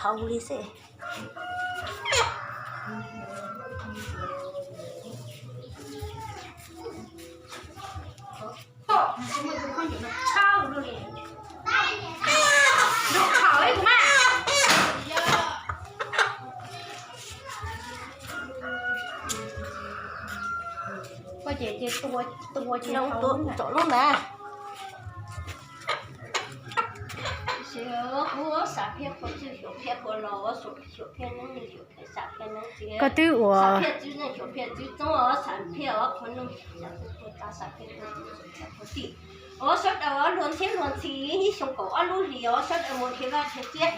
Qhov li xwb. Koj ces ces tua, tua ces tsom lub ntag. Kuv xav phiaj qhuav txwj xyuam phiaj qhuav los, xyuam phiaj neeb xyuam phiaj xav phiaj neeb txiv, koj twb ua xav phiaj txwv neej xyuam phiaj txwv txoob os, xav phiaj os qhuav neej xav phiaj qhuav tim os. Sawv daws luag ntxhiab luag ntxhi ib xyoo kaum ob lub hlis os, sawv daws mus dhia vaj dhia tsev,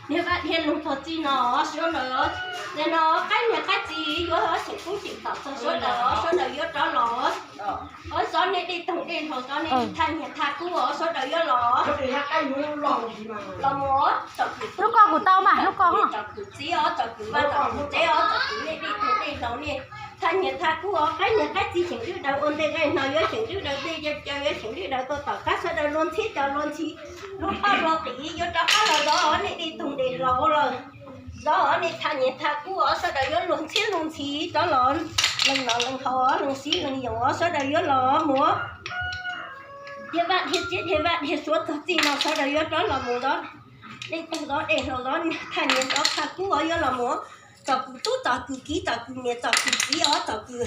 dhia vaj dhia loog txog txij no os. Sawv daws, nim no qaib niag qaib txiv yuav xeem kub xeem tom txog sawv daws os, sawv daws yuav rov los. Os, zov nej dej toog dej hlau, zov nej thaj niag thaj kub os, sawv daws yuav los. Los mus, lub koj kuv tau mas, lub koj tsom kwm txiv os, tsom kwm vaj tsom kwm tsev os, tsom kwm nej dej toog dej hlau, nej thaj niag thaj kub os, qaib niag qaib txiv xeem dwb daws ua ntej nqaij hno, yuav xeem dwb daws dej caw caw, yuav xeem dwb daws tuaj tom qab, sawv daws luag ntxhiab cov luag ntxhi, luag poj luag qiv yuav rov qab los zov nej dej toog dej hlau lawm. Zov nej thaj niag thaj kub os, sawv daws yuav luag ntxhiab luag ntxhi rov los. Leej no leej haus, leej xib leej yoos os, sawv daws yuav los mus dhia vaj dhia tsev, dhia vaj dhia suav txog txij no, sawv daws yuav rov los mus zov dej toog zov dej hlau, zov thaj niag zov thaj kub os, yuav los mus tsom kwm tub tsom kwm kiv tsom kwm niam tsom kwm txiv os, tsom kwm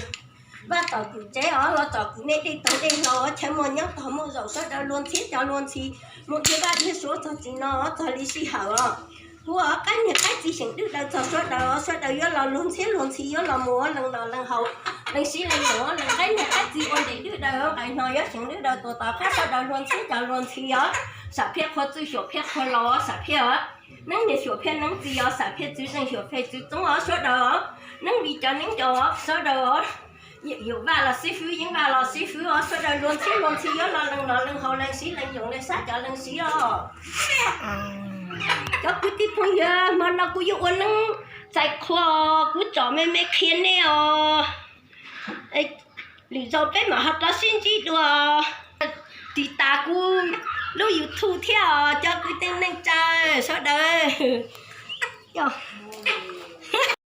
vaj tsom kwm tsev os, los tsom kwm nej dej toog dej hlau os. Chaw muaj nyob tog muaj zaum, sawv daws luag ntxhiab cov luag ntxhi mus dhia vaj dhia suav txog txij no os, txog li sij hawm os. Kuv os, qaib niag qaib txiv xeem dwb daws txog sawv daws os, sawv daws yuav los luag ntxhiab luag ntxhi yuav los mus leej no leej haus, leej xib leej yoos, leej qaib niag qaib txiv ua ntej dwb daws, nqaij hno yuav xeem dwb daws tuaj tom qab, sawv daws luag ntxhiab cov luag ntxhi os. Xav phiaj qhuav txwj xyuam phiaj qhuav los, xav phiaj neeb niag xyuam phiaj neeb txiv os, xav phiaj txwv neej xyuam phiaj txwv txoob os, sawv daws os. Neeb vim cov neeb cov os, sawv daws os. Yawm vaj los xib fwb, yeeb vaj los xib fwb os, sawv daws luag ntxhiab luag ntxhi yuav los leej no leej haus, leej xib leej yoos, leej xab cov leej xib os. Cov kwv tij phooj ywg, hmo no kuv yuav ua neeb txais qhua, kuv tsom me me qhia nej os. Lwm zaus peb mam ho rov sib ntsib dua. Tiv tas kuv lub YouTube thiab os cov kwv tij neej tsa sawv daws.